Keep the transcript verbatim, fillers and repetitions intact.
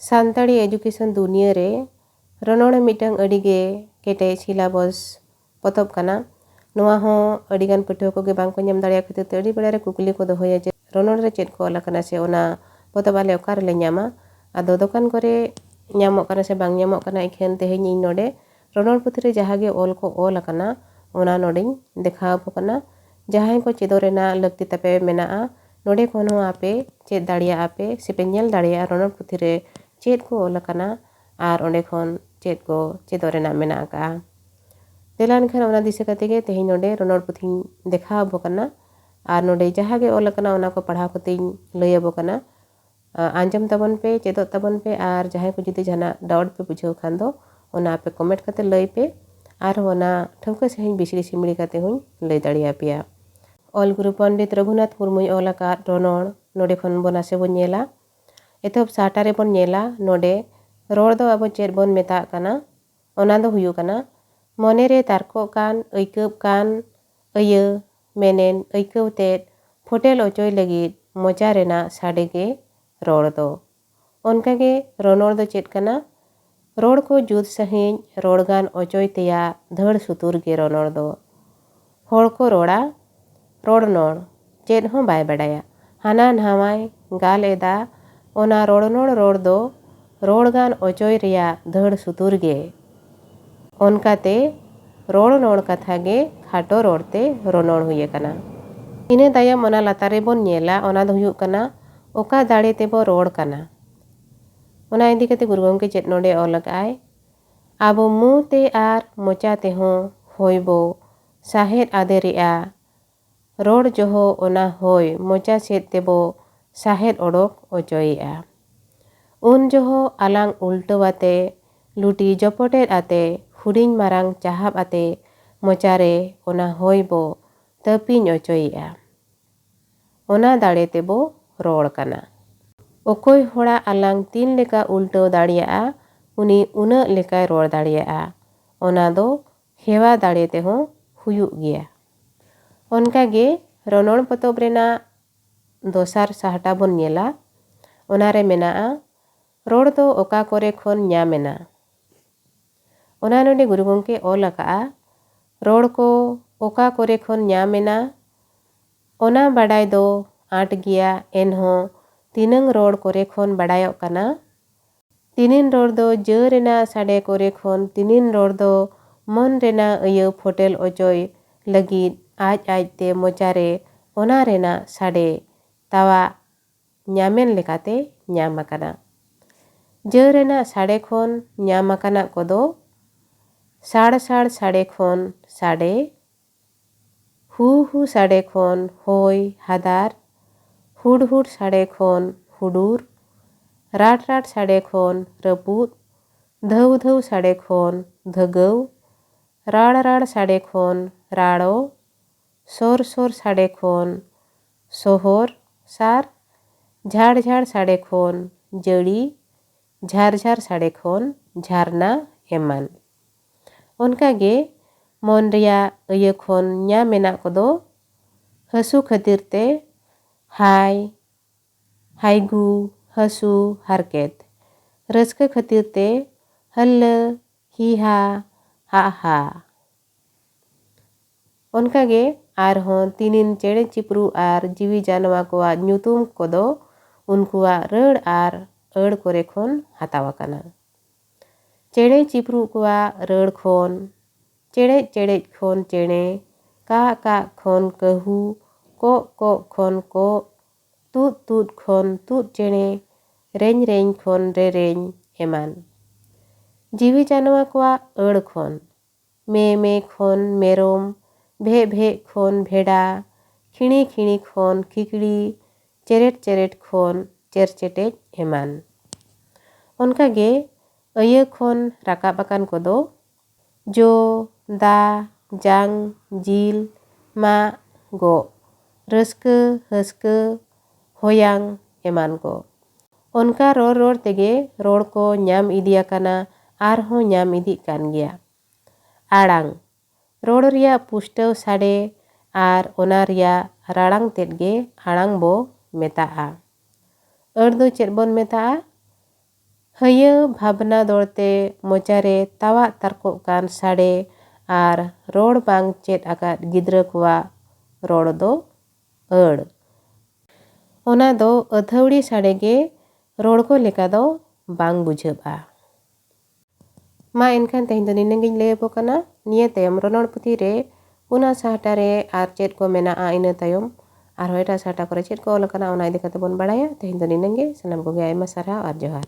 Santali education ᱫᱩᱱᱤᱭᱟᱹ ᱨᱮ ᱨᱚᱱᱚᱲ ᱢᱤᱫᱴᱟᱝ ᱟᱹᱰᱤ ᱜᱮ ᱠᱮᱴᱮᱡ syllabus ᱯᱚᱛᱚᱵ ᱠᱟᱱᱟ᱾ ᱱᱚᱣᱟ ᱦᱚᱸ ᱟᱹᱰᱤ ᱜᱟᱱ ᱯᱟᱹᱴᱷᱩᱣᱟᱹ ᱠᱚᱜᱮ ᱵᱟᱝ ᱠᱚ ᱧᱟᱢ ᱫᱟᱲᱮᱭᱟᱜ ᱠᱷᱟᱹᱛᱤᱨ ᱛᱮ ᱟᱹᱰᱤ ᱵᱮᱲᱟ ᱨᱮ ᱠᱩᱠᱞᱤ ᱠᱚ ᱫᱚᱦᱚᱭᱟ ᱡᱮ ᱨᱚᱱᱚᱲ ᱨᱮ ᱪᱮᱫ ᱠᱚ ᱚᱞ ᱟᱠᱟᱱᱟ ᱥᱮ ᱚᱱᱟ ᱯᱚᱛᱚᱵ ᱟᱞᱮ ᱚᱠᱟ ᱨᱮᱞᱮ ᱧᱟᱢᱟ? ᱟᱫᱚ ᱫᱚᱠᱟᱱ ᱠᱚᱨᱮ ᱧᱟᱢᱚᱜ ᱠᱟᱱᱟ ᱥᱮ ᱵᱟᱝ ᱧᱟᱢᱚᱜ ᱠᱟᱱᱟ? ᱮᱠᱷᱮᱱ ᱛᱮᱦᱮᱧ ᱤᱧ ᱱᱚᱰᱮ ᱨᱚᱱᱚᱲ ᱯᱩᱛᱷᱤ ᱨᱮ ᱡᱟᱦᱟᱸ ᱜᱮ ᱚᱞ ᱠᱚ ᱚᱞ ᱟᱠᱟᱱᱟ, ᱚᱱᱟ ᱱᱚᱰᱮᱧ ᱫᱮᱠᱷᱟᱣ ᱟᱯᱮ ᱠᱟᱱᱟ᱾ ᱡᱟᱦᱟᱸᱭ ᱠᱚ ᱪᱮᱫᱚᱜ ᱨᱮᱱᱟᱜ ᱞᱟᱹᱠᱛᱤ ᱛᱟᱯᱮ ᱢᱮᱱᱟᱜᱼᱟ, ᱱᱚᱰᱮ ᱠᱷᱚᱱ ᱦᱚᱸ ᱟᱯᱮ ᱪᱮᱫ ᱫᱟᱲᱮᱭᱟᱜᱼᱟ ᱯᱮ ᱥᱮᱯᱮ ᱧᱮᱞ ᱫᱟᱲᱮᱭᱟᱜᱼᱟ ᱨᱚᱱᱚᱲ ᱯᱩᱛᱷᱤ ᱨᱮ ᱪᱮᱫ ᱠᱚ ᱚᱞ ᱟᱠᱟᱱᱟ ᱟᱨ ᱚᱸᱰᱮ ᱠᱷᱚᱱ ᱪᱮᱫ ᱠᱚ ᱪᱮᱫᱚᱜ ᱨᱮᱱᱟᱜ ᱢᱮᱱᱟᱜ ᱟᱠᱟᱫᱼᱟ᱾ ᱫᱮᱞᱟ ᱮᱱᱠᱷᱟᱱ ᱚᱱᱟ ᱫᱤᱥᱟᱹ ᱠᱟᱛᱮ ᱜᱮ ᱛᱮᱦᱮᱧ ᱱᱚᱰᱮ ᱨᱚᱱᱚᱲ ᱯᱩᱛᱷᱤᱧ ᱫᱮᱠᱷᱟᱣ ᱟᱵᱚ ᱠᱟᱱᱟ᱾ ᱟᱨ ᱱᱚᱰᱮ ᱡᱟᱦᱟᱸ ᱜᱮ ᱚᱞ ᱟᱠᱟᱱᱟ ᱚᱱᱟ ᱠᱚ ᱯᱟᱲᱦᱟᱣ ᱠᱟᱛᱮᱧ ᱞᱟᱹᱭ ᱟᱵᱚ ᱠᱟᱱᱟ᱾ ᱟ, ᱟᱸᱡᱚᱢ ᱛᱟᱵᱚᱱ ᱯᱮ, ᱪᱮᱫᱚᱜ ᱛᱟᱵᱚᱱ ᱯᱮ, ᱟᱨ ᱡᱟᱦᱟᱸᱭ ᱠᱚ ᱡᱩᱫᱤ ᱡᱟᱦᱟᱱᱟᱜ doubt ᱯᱮ ᱵᱩᱡᱷᱟᱹᱣ ᱠᱷᱟᱱ ᱫᱚ ᱚᱱᱟ ᱟᱯᱮ comment ᱠᱟᱛᱮ ᱞᱟᱹᱭ ᱯᱮ, ᱟᱨᱦᱚᱸ ᱚᱱᱟ ᱴᱷᱟᱹᱣᱠᱟᱹ ᱥᱟᱺᱦᱤᱡ ᱵᱤᱥᱲᱤ ᱥᱤᱢᱲᱤ ᱠᱟᱛᱮ ᱦᱚᱸᱧ ᱞᱟᱹᱭ ᱫᱟᱲᱮᱭᱟᱯᱮᱭᱟ᱾ ᱚᱞ ᱜᱩᱨᱩ ᱯᱚᱱᱰᱤᱛ ᱨᱚᱜᱷᱩᱱᱟᱛᱷ ᱢᱩᱨᱢᱩᱭ ᱚᱞ ᱟᱠᱟᱫ ᱨᱚᱱᱚᱲ ᱱᱚᱰᱮ ᱠᱷᱚᱱ ᱵᱚᱱ ᱱᱟᱥᱮ ᱵᱚᱱ ᱧᱮᱞᱟ᱾ ᱮᱛᱚᱦᱚᱵ ᱥᱟᱦᱴᱟ ᱨᱮᱵᱚᱱ ᱧᱮᱞᱟ, ᱱᱚᱰᱮ ᱨᱚᱲ ᱫᱚ ᱟᱵᱚ ᱪᱮᱫ ᱵᱚᱱ ᱢᱮᱛᱟᱜ ᱠᱟᱱᱟ? ᱚᱱᱟ ᱫᱚ ᱦᱩᱭᱩᱜ ᱠᱟᱱᱟ ᱢᱚᱱᱮ ᱨᱮ ᱛᱟᱨᱠᱚᱜ ᱠᱟᱱ, ᱟᱹᱭᱠᱟᱹᱜ ᱠᱟᱱ, ᱟᱹᱭᱟᱹ, ᱢᱮᱱᱮᱱ, ᱟᱹᱭᱠᱟᱹᱣ ᱛᱮᱫ ᱯᱷᱚᱴᱮᱞ ᱚᱪᱚᱭ ᱞᱟᱹᱜᱤᱫ ᱢᱚᱪᱟ ᱨᱮᱱᱟᱜ ᱥᱟᱰᱮ ᱜᱮ ᱨᱚᱲ ᱫᱚ᱾ ᱚᱱᱠᱟᱜᱮ ᱨᱚᱱᱚᱲ ᱫᱚ ᱪᱮᱫ ᱠᱟᱱᱟ? ᱨᱚᱲ ᱠᱚ ᱡᱩᱛ ᱥᱟᱺᱦᱤᱡ ᱨᱚᱲ ᱜᱟᱱ ᱚᱪᱚᱭ ᱛᱮᱭᱟᱜ ᱫᱷᱟᱹᱲ ᱥᱩᱛᱩᱨ ᱜᱮ ᱨᱚᱱᱚᱲ ᱫᱚ᱾ ᱦᱚᱲ ᱠᱚ ᱨᱚᱲᱟ, ᱨᱚᱲᱱᱚᱲ ᱪᱮᱫ ᱦᱚᱸ ᱵᱟᱭ ᱵᱟᱰᱟᱭᱟ, ᱦᱟᱱᱟ ᱱᱟᱣᱟᱭ ᱜᱟᱞ ᱮᱫᱟ, ᱚᱱᱟ ᱨᱚᱲᱱᱚᱲ ᱨᱚᱲ ᱫᱚ ᱨᱚᱲ ᱜᱟᱱ ᱚᱪᱚᱭ ᱨᱮᱭᱟᱜ ᱫᱷᱟᱹᱲ ᱥᱩᱛᱩᱨ ᱜᱮ᱾ ᱚᱱᱠᱟᱛᱮ ᱨᱚᱲᱱᱚᱲ ᱠᱟᱛᱷᱟ ᱜᱮ ᱠᱷᱟᱴᱚ ᱨᱚᱲᱛᱮ ᱨᱚᱱᱚᱲ ᱦᱩᱭ ᱟᱠᱟᱱᱟ᱾ ᱤᱱᱟᱹ ᱛᱟᱭᱚᱢ ᱚᱱᱟ ᱞᱟᱛᱟᱨ ᱨᱮᱵᱚᱱ ᱧᱮᱞᱟ, ᱚᱱᱟ ᱫᱚ ᱦᱩᱭᱩᱜ ᱠᱟᱱᱟ ᱚᱠᱟ ᱫᱟᱲᱮ ᱛᱮᱵᱚ ᱨᱚᱲ ᱠᱟᱱᱟ᱾ ᱚᱱᱟ ᱤᱫᱤ ᱠᱟᱛᱮ ᱜᱩᱨᱩ ᱜᱚᱢᱠᱮ ᱪᱮᱫ ᱱᱚᱰᱮ ᱚᱞ ᱟᱠᱟᱫᱼᱟᱭ, ᱟᱵᱚ ᱢᱩ ᱛᱮ ᱟᱨ ᱢᱚᱪᱟ ᱛᱮᱦᱚᱸ ᱦᱚᱭ ᱵᱚ ᱥᱟᱦᱮᱫ ᱟᱫᱮᱨᱮᱜᱼᱟ, ᱨᱚᱲ ᱡᱚᱦᱚᱜ ᱚᱱᱟ ᱦᱚᱭ ᱢᱚᱪᱟ ᱥᱮᱫ ᱛᱮᱵᱚ ᱥᱟᱦᱮᱫ ᱚᱰᱚᱠ ᱚᱪᱚᱭᱮᱜᱼᱟ᱾ ᱩᱱ ᱡᱚᱦᱚᱜ ᱟᱞᱟᱝ ᱩᱞᱴᱟᱹᱣ ᱟᱛᱮ, ᱞᱩᱴᱤ ᱡᱚᱯᱚᱴᱮᱫ ᱟᱛᱮ, ᱦᱩᱰᱤᱧ ᱢᱟᱨᱟᱝ ᱪᱟᱦᱟᱵ ᱟᱛᱮ ᱢᱚᱪᱟᱨᱮ ᱚᱱᱟ ᱦᱚᱭ ᱵᱚ ᱛᱟᱹᱯᱤᱧ ᱚᱪᱚᱭᱮᱜᱼᱟ᱾ ᱚᱱᱟ ᱫᱟᱲᱮ ᱛᱮᱵᱚ ᱨᱚᱲ ᱠᱟᱱᱟ᱾ ᱚᱠᱚᱭ ᱦᱚᱲᱟᱜ ᱟᱞᱟᱝ ᱛᱤᱱ ᱞᱮᱠᱟ ᱩᱞᱴᱟᱹᱣ ᱫᱟᱲᱮᱭᱟᱜᱼᱟ, ᱩᱱᱤ ᱩᱱᱟᱹᱜ ᱞᱮᱠᱟᱭ ᱨᱚᱲ ᱫᱟᱲᱮᱭᱟᱜᱼᱟ᱾ ᱚᱱᱟ ᱫᱚ ᱦᱮᱣᱟ ᱫᱟᱲᱮ ᱛᱮᱦᱚᱸ ᱦᱩᱭᱩᱜ ᱜᱮᱭᱟ᱾ ᱚᱱᱠᱟᱜᱮ ᱨᱚᱱᱚᱲ ᱯᱚᱛᱚᱵ ᱨᱮᱱᱟᱜ ᱫᱚᱥᱟᱨ ᱥᱟᱦᱴᱟ ᱵᱚᱱ ᱧᱮᱞᱟ᱾ ᱚᱱᱟᱨᱮ ᱢᱮᱱᱟᱜᱼᱟ, ᱨᱚᱲ ᱫᱚ ᱚᱠᱟ ᱠᱚᱨᱮ ᱠᱷᱚᱱ ᱧᱟᱢ ᱮᱱᱟ? ᱚᱱᱟ ᱱᱚᱰᱮ ᱜᱩᱨᱩ ᱜᱚᱢᱠᱮ ᱚᱞ ᱟᱠᱟᱫᱼᱟ, ᱨᱚᱲ ᱠᱚ ᱚᱠᱟ ᱠᱚᱨᱮ ᱠᱷᱚᱱ ᱧᱟᱢ ᱮᱱᱟ, ᱚᱱᱟ ᱵᱟᱰᱟᱭ ᱫᱚ ᱟᱸᱴ ᱜᱮᱭᱟ, ᱮᱱᱦᱚᱸ ᱛᱤᱱᱟᱹᱝ ᱨᱚᱲ ᱠᱚᱨᱮ ᱠᱷᱚᱱ ᱵᱟᱰᱟᱭᱚᱜ ᱠᱟᱱᱟ, ᱛᱤᱱᱤᱱ ᱨᱚᱲ ᱫᱚ ᱡᱟᱹ ᱨᱮᱱᱟᱜ ᱥᱟᱰᱮ ᱠᱚᱨᱮ ᱠᱷᱚᱱ, ᱛᱤᱱᱤᱱ ᱨᱚᱲ ᱫᱚ ᱢᱚᱱ ᱨᱮᱱᱟᱜ ᱟᱹᱭᱟᱹ ᱯᱷᱚᱴᱮᱞ ᱚᱪᱚᱭ ᱞᱟᱹᱜᱤᱫ ᱟᱡ ᱟᱡᱛᱮ ᱢᱚᱪᱟᱨᱮ ᱚᱱᱟ ᱨᱮᱱᱟᱜ ᱥᱟᱰᱮ ᱛᱟᱣᱟᱜ ᱧᱟᱢᱮᱱ ᱞᱮᱠᱟᱛᱮ ᱧᱟᱢ ᱟᱠᱟᱱᱟ᱾ ᱡᱟᱹ ᱨᱮᱱᱟᱜ ᱥᱟᱰᱮ ᱠᱷᱚᱱ ᱧᱟᱢ ᱟᱠᱟᱱᱟᱜ ᱠᱚᱫᱚ ᱥᱟᱲ ᱥᱟᱲ ᱥᱟᱰᱮ ᱠᱷᱚᱱ ᱥᱟᱰᱮ, ᱦᱩ ᱦᱩ ᱥᱟᱰᱮ ᱠᱷᱚᱱ ᱦᱚᱭ ᱦᱟᱫᱟᱨ, ᱦᱩᱰ ᱦᱩᱰ ᱥᱟᱰᱮ ᱠᱷᱚᱱ ᱦᱩᱰᱩᱨ, ᱨᱟᱴ ᱨᱟᱴ ᱥᱟᱰᱮ ᱠᱷᱚᱱ ᱨᱟᱹᱯᱩᱫ, ᱫᱷᱟᱹᱣ ᱫᱷᱟᱹᱣ ᱥᱟᱰᱮ ᱠᱷᱚᱱ ᱫᱷᱟᱹᱜᱟᱹᱣ, ᱨᱟᱲ ᱨᱟᱲ ᱥᱟᱰᱮ ᱠᱷᱚᱱ ᱨᱟᱲᱚ, ᱥᱚᱨ ᱥᱚᱨ ᱥᱟᱰᱮ ᱠᱷᱚᱱ ᱥᱚᱦᱚᱨ ᱥᱟᱨ, ᱡᱷᱟᱲ ᱡᱷᱟᱲ ᱥᱟᱰᱮ ᱠᱷᱚᱱ ᱡᱟᱹᱲᱤ, ᱡᱷᱟᱨ ᱡᱷᱟᱨ ᱥᱟᱰᱮ ᱠᱷᱚᱱ ᱡᱷᱟᱨᱱᱟ ᱮᱢᱟᱱ᱾ ᱚᱱᱠᱟᱜᱮ ᱢᱚᱱ ᱨᱮᱭᱟᱜ ᱟᱹᱭᱟᱹ ᱠᱷᱚᱱ ᱧᱟᱢ ᱢᱮᱱᱟᱜ ᱠᱚᱫᱚ ᱦᱟᱹᱥᱩ ᱠᱷᱟᱹᱛᱤᱨ ᱛᱮ ᱦᱟᱭ, ᱦᱟᱭᱜᱩ, ᱦᱟᱹᱥᱩ, ᱦᱟᱨᱠᱮᱛ᱾ ᱨᱟᱹᱥᱠᱟᱹ ᱠᱷᱟᱹᱛᱤᱨ ᱛᱮ ᱦᱟᱹᱞᱞᱟᱹ, ᱦᱤᱦᱟ, ᱦᱟᱦᱟ᱾ ᱚᱱᱠᱟᱜᱮ ᱟᱨᱦᱚᱸ ᱛᱤᱱᱤᱱ ᱪᱮᱬᱮ ᱪᱤᱯᱨᱩ ᱟᱨ ᱡᱤᱣᱤ ᱡᱟᱱᱣᱟ ᱠᱚᱣᱟᱜ ᱧᱩᱛᱩᱢ ᱠᱚᱫᱚ ᱩᱱᱠᱩᱣᱟᱜ ᱨᱟᱹᱲ ᱟᱨ ᱟᱹᱲ ᱠᱚᱨᱮ ᱠᱷᱚᱱ ᱦᱟᱛᱟᱣ ᱟᱠᱟᱱᱟ᱾ ᱪᱮᱬᱮ ᱪᱤᱯᱨᱩ ᱠᱚᱣᱟᱜ ᱨᱟᱹᱲ ᱠᱷᱚᱱ, ᱪᱮᱬᱮᱡ ᱪᱮᱬᱮᱡ ᱠᱷᱚᱱ ᱪᱮᱬᱮ, ᱠᱟᱜ ᱠᱟᱜ ᱠᱷᱚᱱ ᱠᱟᱹᱦᱩ, ᱠᱚᱜ ᱠᱚᱜ ᱠᱷᱚᱱ ᱠᱚᱜ, ᱛᱩᱫ ᱛᱩᱫ ᱠᱷᱚᱱ ᱛᱩᱫ ᱪᱮᱬᱮ, ᱨᱮᱧ ᱨᱮᱧ ᱠᱷᱚᱱ ᱨᱮᱨᱮᱧ ᱮᱢᱟᱱ᱾ ᱡᱤᱣᱤ ᱡᱟᱱᱣᱟ ᱠᱚᱣᱟᱜ ᱟᱹᱲ ᱠᱷᱚᱱ, ᱢᱮ ᱢᱮ ᱠᱷᱚᱱ ᱢᱮᱨᱚᱢ, ᱵᱷᱮᱜ ᱵᱷᱮᱜ ᱠᱷᱚᱱ ᱵᱷᱮᱰᱟ, ᱠᱷᱤᱲᱤ ᱠᱷᱤᱲᱤ ᱠᱷᱚᱱ ᱠᱷᱤᱠᱲᱤ, ᱪᱮᱨᱮᱴ ᱪᱮᱨᱮᱴ ᱠᱷᱚᱱ ᱪᱮᱨᱪᱮᱴᱮᱡ ᱮᱢᱟᱱ᱾ ᱚᱱᱠᱟᱜᱮ ᱟᱹᱭᱟᱹ ᱠᱷᱚᱱ ᱨᱟᱠᱟᱵ ᱟᱠᱟᱱ ᱠᱚᱫᱚ ᱡᱚ, ᱫᱟ, ᱡᱟᱝ, ᱡᱤᱞ, ᱢᱟᱜ, ᱜᱚᱜ, ᱨᱟᱹᱥᱠᱟᱹ, ᱦᱟᱹᱥᱠᱟᱹ, ᱦᱚᱭᱟᱝ ᱮᱢᱟᱱ ᱠᱚ᱾ ᱚᱱᱠᱟ ᱨᱚᱲ ᱨᱚᱲ ᱛᱮᱜᱮ ᱨᱚᱲ ᱠᱚ ᱧᱟᱢ ᱤᱫᱤ ᱟᱠᱟᱱᱟ, ᱟᱨᱦᱚᱸ ᱧᱟᱢ ᱤᱫᱤᱜ ᱠᱟᱱ ᱜᱮᱭᱟ᱾ ᱟᱲᱟᱝ, ᱨᱚᱲ ᱨᱮᱭᱟᱜ ᱯᱩᱥᱴᱟᱹᱣ ᱥᱟᱰᱮ ᱟᱨ ᱚᱱᱟ ᱨᱮᱭᱟᱜ ᱨᱟᱲᱟᱝ ᱛᱮᱫ ᱜᱮ ᱟᱲᱟᱝ ᱵᱚ ᱢᱮᱛᱟᱜᱼᱟ᱾ ᱟᱹᱲ ᱫᱚ ᱪᱮᱫ ᱵᱚᱱ ᱢᱮᱛᱟᱜᱼᱟ? ᱦᱟᱹᱭᱟᱹ ᱵᱷᱟᱵᱽᱱᱟ ᱫᱚᱲᱛᱮ ᱢᱚᱪᱟᱨᱮ ᱛᱟᱣᱟᱜ ᱛᱟᱨᱠᱚᱜ ᱠᱟᱱ ᱥᱟᱰᱮ ᱟᱨ ᱨᱚᱲ ᱵᱟᱝ ᱪᱮᱫ ᱟᱠᱟᱫ ᱜᱤᱫᱽᱨᱟᱹ ᱠᱚᱣᱟᱜ ᱨᱚᱲ ᱫᱚ ᱟᱹᱲ᱾ ᱚᱱᱟ ᱫᱚ ᱟᱹᱛᱷᱟᱹᱣᱲᱤ ᱥᱟᱰᱮ ᱜᱮ ᱨᱚᱲ ᱠᱚ ᱞᱮᱠᱟ ᱫᱚ ᱵᱟᱝ ᱵᱩᱡᱷᱟᱹᱜᱼᱟ᱾ ᱢᱟ ᱮᱱᱠᱷᱟᱱ ᱛᱮᱦᱮᱧ ᱫᱚ ᱱᱤᱱᱟᱹᱜ ᱜᱤᱧ ᱞᱟᱹᱭ ᱟᱵᱚ ᱠᱟᱱᱟ᱾ ᱱᱤᱭᱟᱹ ᱛᱟᱭᱚᱢ ᱨᱚᱱᱚᱲ ᱯᱩᱛᱷᱤ ᱨᱮ ᱚᱱᱟ ᱥᱟᱦᱴᱟ ᱨᱮ ᱟᱨ ᱪᱮᱫ ᱠᱚ ᱢᱮᱱᱟᱜᱼᱟ, ᱤᱱᱟᱹ ᱛᱟᱭᱚᱢ ᱟᱨᱦᱚᱸ ᱮᱴᱟᱜ ᱥᱟᱦᱴᱟ ᱠᱚᱨᱮ ᱪᱮᱫ ᱠᱚ ᱚᱞ ᱟᱠᱟᱱᱟ, ᱚᱱᱟ ᱤᱫᱤ ᱠᱟᱛᱮ ᱵᱚᱱ ᱵᱟᱲᱟᱭᱟ᱾ ᱛᱮᱦᱮᱧ ᱫᱚ ᱱᱤᱱᱟᱹᱜ ᱜᱮ᱾ ᱥᱟᱱᱟᱢ ᱠᱚᱜᱮ ᱟᱭᱢᱟ ᱥᱟᱨᱦᱟᱣ ᱟᱨ ᱡᱚᱦᱟᱨ᱾